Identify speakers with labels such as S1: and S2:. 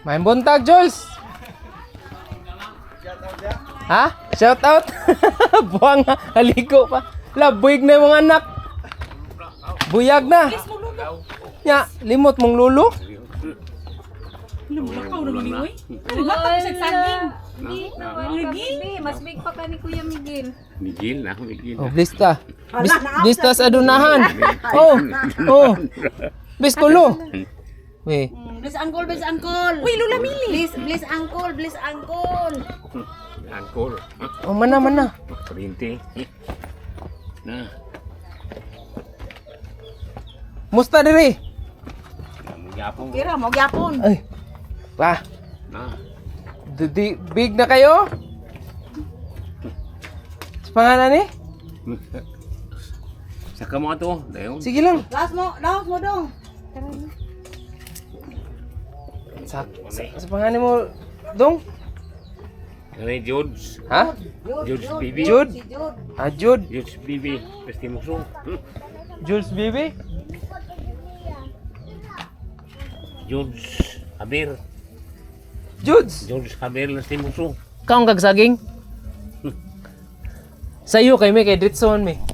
S1: May buntag, Jules. Ha? Shout out. Buwang haligo pa. La, buig na yung mga anak. Buyag na. Nya, limot mong lulo.
S2: Lumakaw na ni oy. Ano sa saging?
S3: Lagi. Mas big pa ka ni Kuya Miguel.
S4: Miguel na, Miguel.
S1: Oh, blista. Blista sa adunahan. Oh. Bis kulo. We.
S5: Bless uncle, bless uncle.
S2: Uy, Lola Mili.
S5: Bless, bless uncle, bless uncle.
S4: Angkor.
S1: Oh, mana mana.
S4: Kurinte. Na.
S1: Musta diri?
S4: Magyapon.
S5: Kira mo gyapon.
S1: Ay. Pa.
S4: Na.
S1: Di, big na kayo? Sa pangalan ni?
S4: Saka mo ato. Dayon.
S1: Sige lang.
S5: Laos mo dong.
S1: Sa pangalan mo, Dong?
S4: Kani George.
S1: Ha?
S4: George Bibi.
S1: Jude?
S5: Si Jude.
S1: Ah, Jude.
S4: George Bibi. Pesti muso.
S1: Jules Bibi?
S4: George Haber.
S1: Judes!
S4: George Haber Pesti muso.
S1: Kaong kagsaging? Sayo kay mi kay Dritson mi.